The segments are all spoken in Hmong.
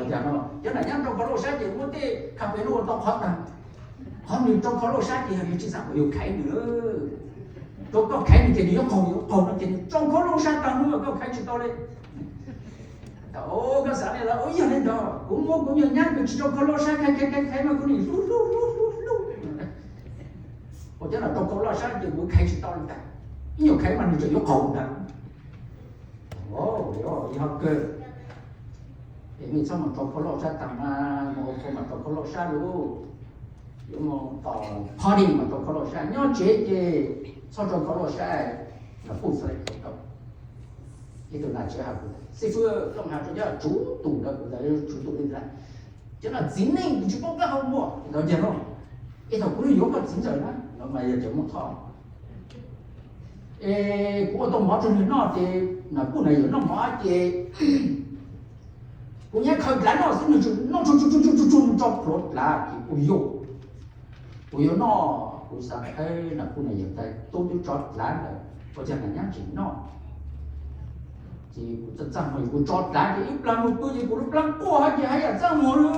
Cas no, cov nam nyab rau khau lauj sab ces muab tej kha pe lub ua tau qhov tag, qhov nws rau khau lauj sab ces yog nws tsis xav kom yus khaiv nws. Rau koj khaiv nws ces nws yuav qaug, yuav qaug no ces nws rau khau lauj sab tag hnub koj khaiv tsis tau li. Koj xav li los ua yog li ntawd, kuv muab kuv nyuag nyab kws tsis rau khau lauj sab khaiv khaiv khaiv khaiv mas kuv nim hlub hlub hlub hlub hlub. Ua cov no rau khau lauj sab ces kuv khaiv tsis tau li ntag, ib nyuag khaiv mas nws tseem yuav qaug ntag. Yog kawg, es mej txhob mus rau khau lauj sab tag mas, mus ua khau mas rau khau lauj sab lauj, yuav mus tom party mas rau khau lauj sab, nyob tsev ces txhob rau khau lauj sab. Los kuj txhua tau, ib tug nam tsev has kuv, xib fwb, koj has rau cov tswv tus ntawd, kuv tias tswv tus li ntawd, cov no txiv neej kuv tsis paub qab hau muag, ntawd yog no, es thaum kuv yuav koj txiv ntxawm na, no mas yog cov muaj thoj. Es kuv ua tau mov rau nws noj ces nam kuj nam yawm noj mov ces kuv nyab khaws dlav noj xwb nws tseem noj tsuj tsuj tsuj tsuj tsuj tsuj tso plhuav dlav ces kuv yuav, kuv yuav noj, kuv xav nam kuj nam yawm tais tub twb tso dlav ntawd ua cas nam nyab tseem noj. Ces kuv txaj txaj muag, kuv tso dlav ces ib plag mus pw ces kuv lub plab quaj hab ces haj yam txaj muag lawm.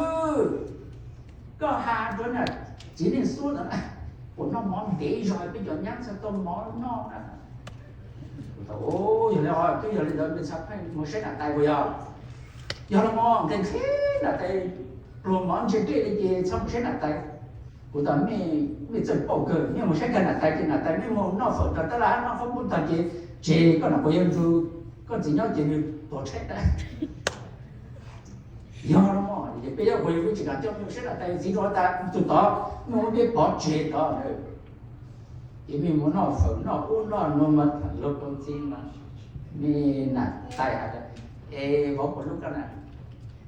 Koj has rau na, txiv neej xub ntawd, puas noj mov ntev zog peb cov nyab txhaj tau mov noj na. Kuv tias, yog li, twb yog li ntawd mej txhaj pheej mus saib nam tais puas yog? Yog los mas nqe nqhis nam tais pluag mov ntse dej li ces txhob mus saib nam tais. Kuv tias mej, mej txawj paub kawg, mej mus saib kag nam tais ces nam tais mej mus noj fawm tag tab laj hab noj fab pub tag ces tseg koj nam puas yog nrug koj txiv nyob ces nws tuag tshaib tag. Yog los mas, ces peb yuav ua yus peb tsis kam coj mej mus saib nam tais txiv rau tas tus tod, mej muab peb pov tseg tod. Ces mej mus noj fawm noj ub noj nuav mas tham luag rau txiv mas, mej nam tais has tas, es vauv puas hlub koj na?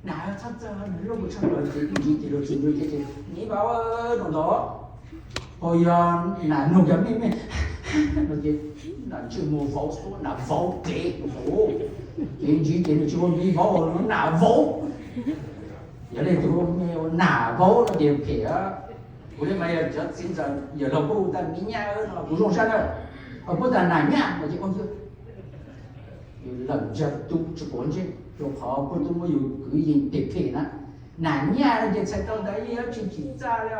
Nam txhob txawj, nws hlub kuv tshaj plaws ces ib ntsis ces luag tsis nrug ces, niv vauv no ntag. Puas yog nam nug cov mej mej no ces nam ntsej muag vauv xwb, nam vauv kev, ces ntsis ces nws tsis ua niv vauv, nam vauv. Yog li tus me ua nam vauv no ces phem. Kuv li mas yog cov txiv ntxawm yawm laug kuj hu tas niv nyab no kuv zoo sab na, ho puab tas nam nyab no ces yus lawm ntsa tub tsis quav ntsej rua qhov puab tub muab yus kwv yees phem phem na. Nam nyab no ces txhais tau ntawd yeej yuav tsis tsim txaj li,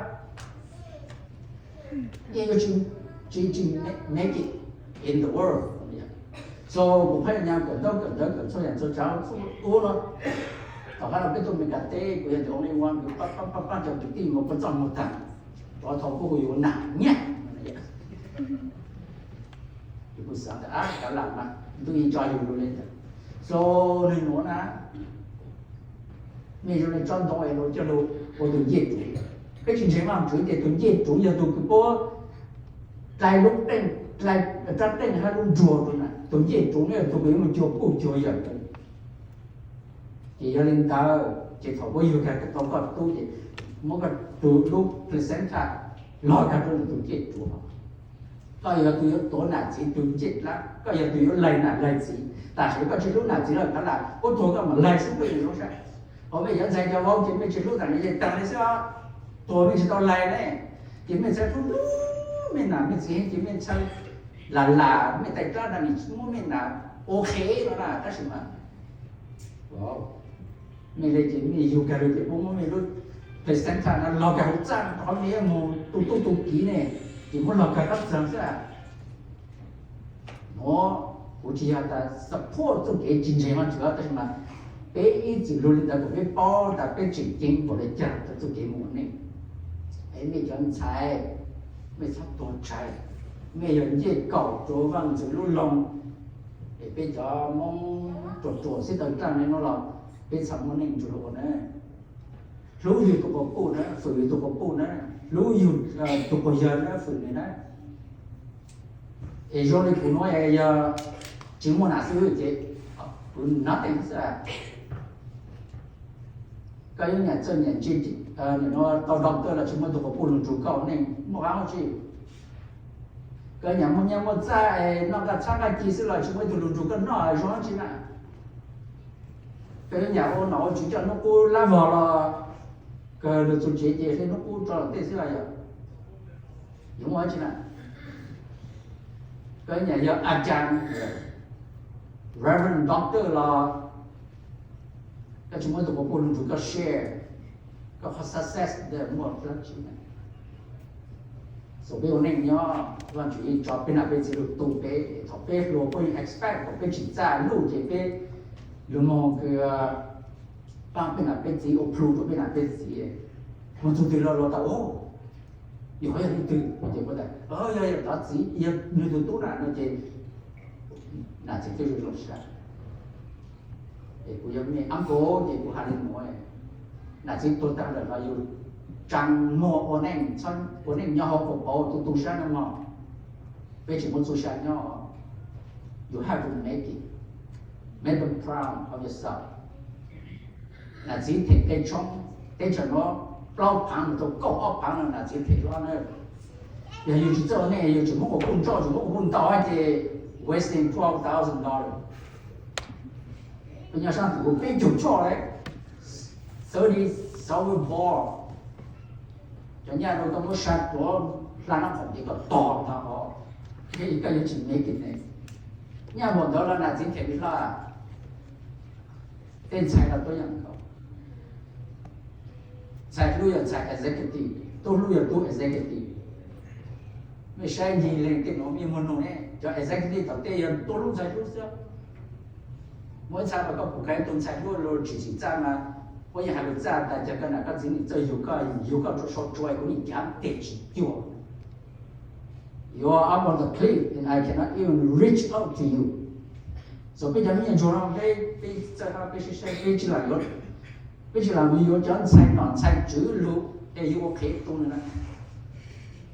yeej yuav tsis, tsis, tsis make it in the world. So kuv phaj nyas kawm ntaub kawm ntawv kawm txhua yam txhua tsav txhua ub no, tom qab no peb tuaj Meskas teb kuv yog the only one kws pab pab pab cov kwv tij mus puag txoj mus tag, rov thaum kuj hu yus nam nyab. Yus kuj xav tias kav lam mas ntuj yeej tso yus lug li ntawd. So nws nuav na, mej zoo li tsob ntoo es luag coj lug ua tus ncej ruv. Peb tsis ntseeg Vaajtswv tias tus ncej ruv yog tus kws puab dlai lub, dlai rab teej hab lub nruas rua na. Tus ncej ruv no yog tus kws yuav mus cuag puj cuag yawm. Ces yog li ntawd ces thaum puab yug kag tau koj tub ces muab koj tus lub placenta log kag rua tus ncej ruv. Koj yog tus yuav tuav nam txiv tus ncej dlaab, koj yog tus yuav laig nam laig txiv. Tam sim koj tsis hlub nam txiv lawm, kav lam puab tuag koj mam laig xwb, puab tsis zoo sab. Ho mej yuav ntxhais cov vauv ces mej tsis hlub tas li ces taag li xwb os. Tuag mej tsis tau laig ne, ces mej txhaj hlub hlub mej nam mej txiv, ces mej txhaj lam lam mej tais dlaab tas nim muab mej nam ua qhev no na. Tab sis mas mej le ces mej yug kag lug ces puab muab mej lub placenta no log kag huv txaj rau qhov mej yuav mus tu tub tu kiv ne, ces muab log kag dlaab txag xwb. Nuav kuv tsis yog tas support txuj kev tsis ntseeg Vaajtswv, tab sis mas peb ib txwm lug li ntawd kom peb paub tas peb tseem ceeb npaum le caag rau txuj kev moog ua neej. Es mej cov ntxhais, mej txhob tuag tshais, mej yog ncej kaum rua Vaajtswv lub loog. Es peb cov Moob ruam ruam sib taw dlaaj le nuav los peb txhaj muaj neej nrug luag ua na. Hlub yug tug quas puj na, fwm yug tug quas puj na, hlub yug tug quas yawg na, fwm nws na. Es zoo li kuv nuav yog tsis muaj nam xwb ces kuv nothing xwb. Koj yuav nyam txawj nyam ntse, nim no tau doctor los tsis muaj tug quas puj lug nrug koj ua neej muaj qab tsi. Koj nyam muaj nyaj muaj txaj es noj nqaj txhab nqaj ci xwb los tsis muaj ib tug lug nrug koj noj zoo dab tsi na. Koj yuav nyam ua nom ua tswv coj hnub qub lab vog los kawg lug txug tsev ces hle hnub qub rau lawm tej xwb los yog, yuav muaj dab tsi na. Koj nyam yog a caa, reverend, doctor los Koj tsis muaj tus puav puj lug nrug koj share koj qhov success ntawd muaj dlaab tsi ne? Xws peb ua neej nyob, Vaajtswv yeej tso peb nam peb txiv lug tu peb, thaum peb hluas puab yeej expect kom peb tsis txaj luj ces peb lug moog kws paab peb nam peb txiv, ua plhu rua peb nam peb txiv. Moog txug twg los luas tas, yog yog leej twg ces puab tas, yog yog tov txiv, yog nwg tug tub na no ces nam txiv twb zoo zoo sab. Es kuv yog me uncle ces kuv has le nuav, nam txiv tuag taag lawm los yug tsaa muag ua neej, ua neej nyob hauv kaum pauv tu tu sab no mog. Peb tsis muaj txuj sa nyob. You have to make it. Make them proud of yourself. Nam txiv them tej tshoob, teb chaws nuav plaub phaav mus rau kaum ob phaav no nam txiv them lub na. Yog yug tsis txawj ua neej, yug tsis muab kuas puj nroj, tsis muab kuas puj ntaus ces wasting twelve thousand dollars. Peb nyob saab tug peb caug tshoj le, thirty silver bar. Cov nyaj rau koj muab sa tuav hla nab khoom ces koj tog ntag os. Koj yuav tsis make it ne. Nyaj npaum ntawd los nam txiv them li hlo. Tej ntxhais los tuab yaam nkaus. Ntxhais hlub yog ntxhais executive, tub hlub yog tub executive. Mej saib ncig leej tej nuav mej muaj nug ne, cov executive tom tej yog tub hlub ntxhais hlub xwb. Muaj ib txha los koj pum kag ib tug ntxhais hlub luag tsis txim txaj mas, puab yeej has lug txaj tas cas koj nam koj txiv nim txawj yug koj, yug koj rua sau tsua kuv nim cav teg tsis cuag. You are up on the cliff and I cannot even reach out to you. So peb cov me nyuam ntsuag no peb, peb txawj hab peb saib saib peb tsis lam yuav, peb tsis lam mus yuav cov ntxhais nom ntxhais tswv lug es yug ua qhev tu nws na.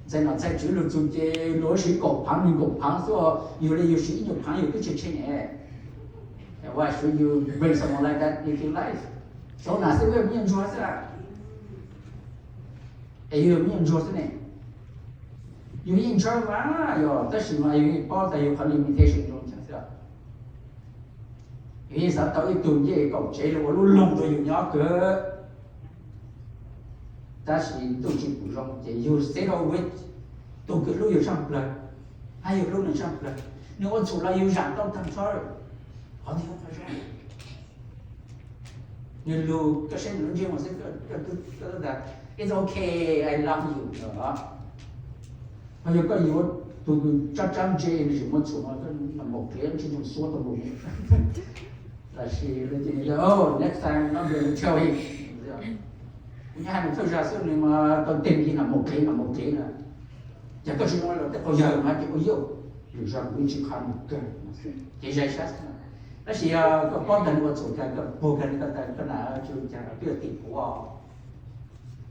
Ntxhais nom ntxhais tswv lug txug ces luag siv kaum phaav, nwg kaum phaav xwb, yug le yug siv ib nyuag phaav yug twb tshe tshe ne. Why should you bring someone like that into your life? So nam xwb, peb me nyuam ntsuag xwb, es yug me nyuam ntsuag xwb ne. Yug yeej ntshaw mas yog, tab sis mas yug yeej paub tas yug qhov limitation zoo xwb. Yug yeej xav tau ib tug ncej kaum tsev lug ua lub loog rua yug nyob kawg. Tab sis ntuj tsis pum zoo ces yug settle with tug kws hlub yug tshaaj plawg, hab yug hlub nwg tshaaj plawg. Nwg ua txhum los yug zaam tau taag nrho. Qhov ntawd qhov zoo. Nwg lug koj saib nwg lub ntsej muag xwb, koj tas, it's okay, I love you no. Ho yog koj yuav tug kws tsab tsab ntse, nwg tsis muaj txhum no, koj npam npaum dlev ntsej muag xuab tau npaum. Tab sis, oh, next time I'm going to tell him. Kuv nyob hab nwg txhua zag xwb, nwg mas tau teg kis npam npaum dlev, npam npaum dlev na. Ces koj tsis muaj los tej qhov yawg mas ces ua yauj, lwm zag kuv yeej tsis qha nws kawg. Ces zais sab xwb. Tab sis yog koj paub tas nwg ua txhum kag, koj puag kag nwg, koj tas koj nam tsis ua cas, twb yog tim kuv,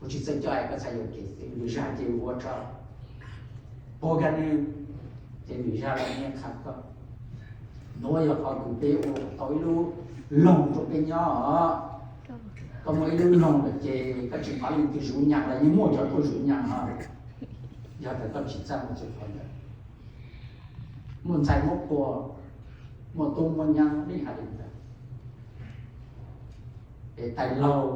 kuv tsis txawj coj koj txhais yuam kev xwb, lwm zag ces ua tso. Puag kag nwg, ces lwm zag los nyiaj qha koj. Nuav yog qhov kws peb ua tau ib lub loog rua peb nyob os. Koj muaj ib lub loog lawm ces koj tsis pab leej twg zuv nyaas los yeej muaj cov tuaj zuv nyaas os. Yog tas koj tsis txawj muaj txuj qhov ntawd, muaj ntxhais muab puag, muaj tub muab nyab, leej hais li ntawd. Es tais laug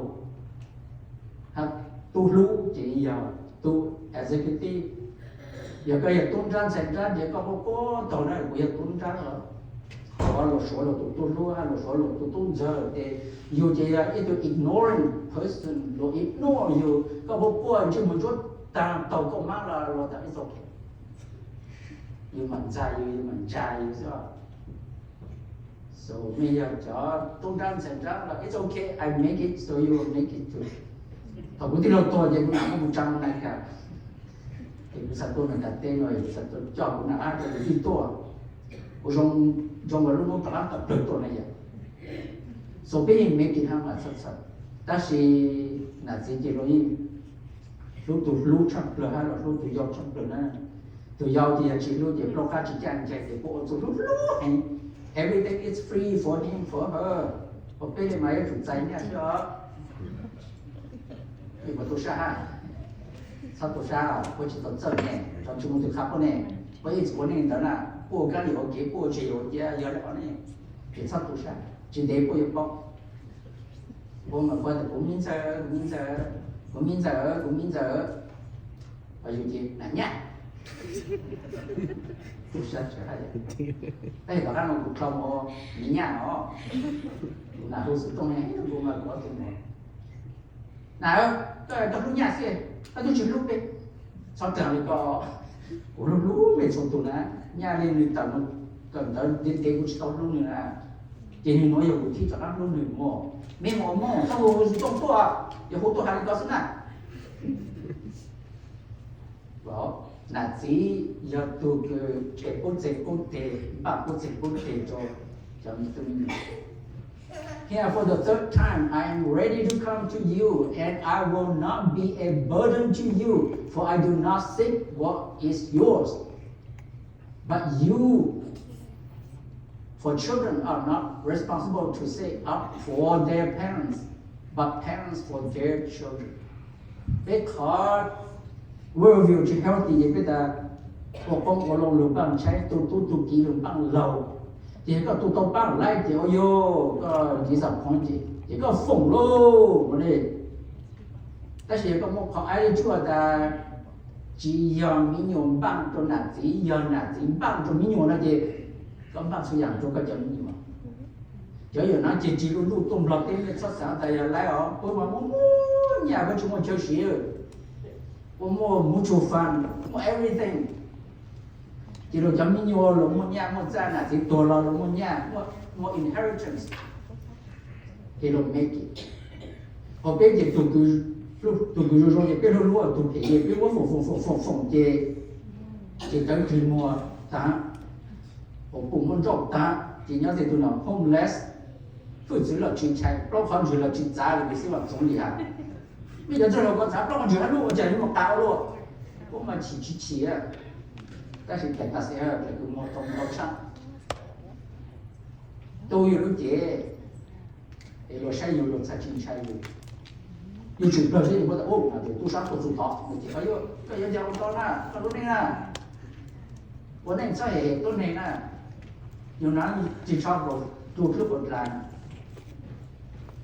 hab tub hlub ces yog tub executive. Yog koj yog tub nrab ntxhais nrab ces koj quaj quaj taug na, kuv yog tub nrab os. Qhov luag suav luag tus tub hlub hab luag suav luag tus tub ntxawg ces yug ces yog ib tug ignoring person, luag ignore yug, koj quaj quaj ntsej muag ntsuab taag taug koj mab los luag tas it's okay. Yug mam ntxag yug, yug mam ntsa yug xwb. So mej yog cov tub nrab ntxhais nrab los it's okay, I make it, so you will make it too. Thaum kuv tij laug tuag ces kuv nam muab kuv tsa America, ces kuv xav tuaj Meskas teb no, kuv xav tuaj coj kuv nam hab cov kwv tij tuaj. Kuv zoo, zoo ua lub noob tom qab tom plawg tuaj na yom. So peb yeej make it hab mas txhawj txhawj, tab sis nam txiv ces luag yeej hlub tus hlub tshaaj plawg hab luag hlub tus yau tshaaj plawg na. Tus yau ces yog tsis hlub ces plaub qab tsis caj ncaig ces puab ua txuj hlub hlub heev. Everything is free for him, for her. Ua peb le mas yuav tsum txais nyaj xwb os. Puas tu sab hab? Txhob tu sab, puab tsis tau txawj ne, tso tsis muaj tus qha puab ne. Puab yeej txawj ua neej ntawd na, puab ua kab li ua kev, puab ua tseg yuav ua cia, yog le qhov ne, ces txhob tu sab, tsis ntev puab yuav paub. Puab mas puab tas kuv me ntxawg, kuv me ntxawg, kuv me ntxawg, kuv me ntxawg. Ho yug ces nam nyab. Tus sab sawv hais, tej tom qab no kuv dhau mus ua me nyuam os, kuv nam hu xov tooj ne, kuv mas kuv ob tug mus, nam, koj hlub nyaj xwb, koj twb tsis hlub peb. Txhob raws li ko, kuv hlub hlub peb txhua tus na, nyaj li nws tawm, tawm ntawd ntev ntev kuv tsis tau hlub nws na, ces nws nuav yog kuv thiaj rov qab hlub nws mog. Mej mus ua moj txhob hu xov tooj tuaj, yog hu tuaj hais li ko xwb na. Nam txiv yog tus kws tseg qub txeeg qub teg, npaj qub txeeg qub teg rau cov me tub me nyuam. Here for the third time, I am ready to come to you, and I will not be a burden to you, for I do not seek what is yours, but you. For children are not responsible to save up for their parents, but parents for their children. Peb qhov worldview tsis healthy ces peb tas ua qoob ua loo lug npaaj tshaib, tu tub tu kiv lug npaaj laug. Ces koj tu tau paab lawm ces ua yog koj disappoint ces, ces koj foom lauj ua le. Tab sis yog koj muaj qhov attitude tas tsis yog me nyuam npaaj rau nam txiv, yog nam txiv npaaj rau me nyuam no ces koj npaaj txhua yaam rau koj cov me nyuam. Cov yawm nav ces tsis lu luj tuaj Nplog teb, nej txhob xaav tas yog lawv os, puab mas muaj muaj nyaj, puab tsis muaj chaw siv, puab muaj mutual fund, muaj everything. Ces luag cov me nyuam luag muaj nyaj muaj txaj, nam txiv tuag los luag muaj nyaj, muaj, muaj inheritance, ces luag make it. Ho peb ces tus kws zoo zoo ces peb hlub hlub, tus phem ces peb muab foom foom foom foom foom ces, ces tawv kis muag taag, hauv pum muaj nrauj taag, ces nyob tej tug no homeless, hwj txwv los tsis ntshai, plaub qhov ntswg los tsis txav li, xib vas txoov li has. Mej cov txwj laug ko txav plaub qhov ntswg hab lub ua cas yuav mus qas ua luaj, puab mas chim tsis chim, tab sis tas tas xwb, kws muag tau ntau tshaj, tu yus lub cev, es luag saib yus luag txhaj tsis ntshai yus. Yus tseem plawg zeb yus muab tas ub mas tus tub sab tuaj txug tod, koj yuav cas ua tau na, koj lub neej na, ua neej txhob hem tuab neeg na, yus nav tsis tshua dlua dlub dlua dlaag,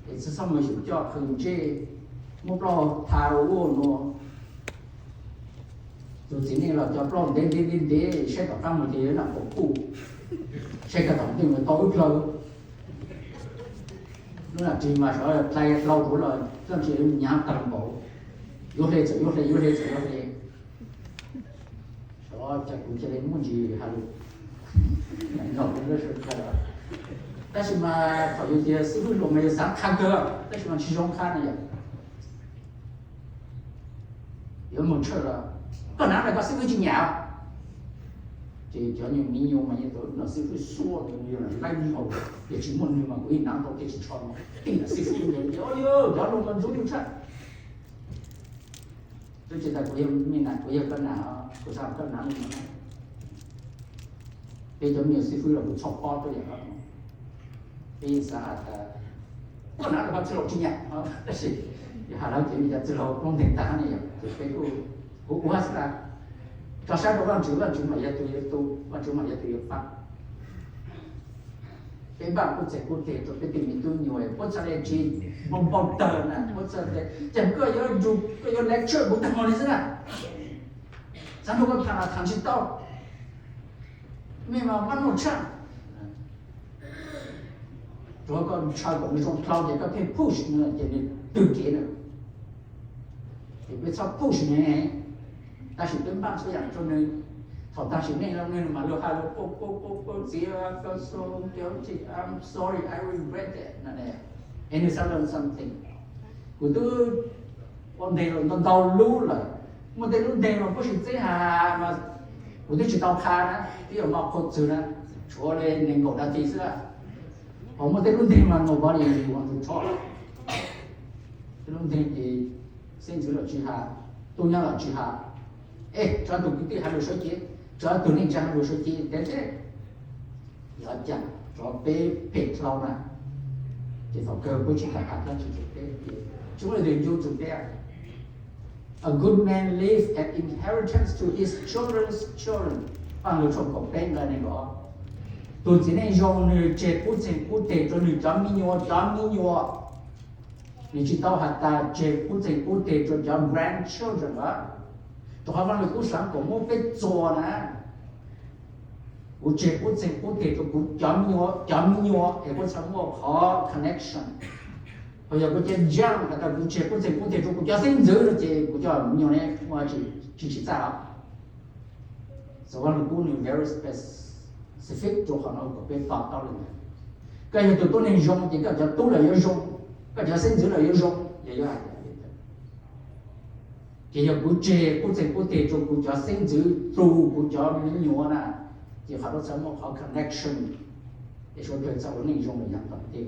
es txhob mus yus coj qhwv ntsej, muab plaub tha ua ua nua. Tus txiv neej los cov plaub ntev ntev ntev ntev, saib tom qab mus ces yuav nam kaum kuj, saib kag tom ntej mus tau wb plawg. Lub nam ris mas sawv dlai hlau rhuav los txoj ntsis nyaav tag npaum, yuav hle txawm yuav hle, yuav hle txawm yuav hle. Sawv dlawg kuv cia li muaj ntsis has lus, tab sis mas thaum yus tias xib fwb hluas mas yus xav qha kawg, tab sis mas tsis zoo qha na yom. Yuav mus tshawj los koj nav na koj xib fwb tsis nyam. Ces cov nyuag miv nyuas mas yeej tau no xib fwb xuab tus yus laib nkaus, yog tsis muaj nwg mas kuv yeej nav tau kev tsis tsho no. Tij nam xib fwb ces o yog cov lus mas ntxub yus tshaj. Twb tsis tas kuv yog me nam, kuv yog koj nam, kuv xav koj nav li no. Peb cov me nyuam xib fwb los kuv txhob pob tuaj yam no. Peb yeej xav has tas koj nav los koj txwj laug tsis nyam, tab sis yog has lawv ces cov txwj laug lub ntees tag ne yom, ces peb kuj ua ua xwb tas, tso sab rau Vaajtswv, Vaajtswv mam yog tus yuav tu, Vaajtswv mam yog tus yuav pab. Peb npaj qub txeeg qub teg rau peb tej me tub nyuas, puab txhaj le tsis npau npau tawg na, puab txhaj le, ces koj yuav, koj yuav lecture kuv tag npaum li xwb na, txhaj nrug koj tham los tham tsis tau, mej mas mab nuj tshaj. Tsuav koj ntshaw kom nws zoo dlhau ces koj pheej push nws ces nws twg kev na. Ces peb txhob push nws, tab sis peb npaj txhua yam rau nws. Thaum tag sim neej no nws mam lug has lus, koj, koj, koj txiv, koj so, I'm sorry, I regret it no. Es nws xav learn something. Kuv twb ua nteg los ntau ntau lub lawm, muaj tej lub nteg mas puab sim txeeb has mas kuv twb tsis tau qha na, twb yuav maj qhua txwg na, tshuav li nees nkaum nas this xwb. Ho muaj tej lub nteg mas nobody wants to talk. Tej lub nteg ces xeeb ntxwv los tsis has, tub nyab los tsis has, es tso tus kwv tij has lus sawv cev, tso tus neej tsa has lus sawv cev, tes teb yog cas tso peb phem dlhau na. Ces thaum kawg puab tsis kam has dlaab tsi rau peb, tsis muaj leej twg ncu txug peb. A good man leave an inheritance to his children's children. Paaj lug tshooj kaum peb nqe nees nkaum. Tus txiv neej zoo nws tseg qub txeeg qub teg rau nws cov me nyuam cov me nyuam. Nws tsis tau has tas tseg qub txeeg qub teg rau cov grandchildren lawm. Qhov Vaj Lug Kub xav kom muab peb txuas na, kuv tseg qub txeeg qub teg rau kuv cov me nyuam, cov me nyuam es kuv txhaj muaj qhov connection. Ho yog kuv cia li has tas kuv tseg qub txeeg qub teg rau kuv cov xeeb ntxwv no ces kuv cov me nyuam ne muaj tsis tsis txaj os. Xav Vaj Lug Kub nws very specific rau qhov no kom peb to taub li ntawd. Koj yog tus tuab neeg zoo ces koj cov tub los yuav zoo, koj cov xeeb ntxwv los yuav zoo, yog yuav hais tias, ces yog kuv tseg qub txeeg qub teg rau kuv cov xeeb ntxwv, rau kuv cov me nyuam na, ces qhov no txhaj muaj qhov connection, es suav dlawg txhaj ua neej zoo los yav tom ntej.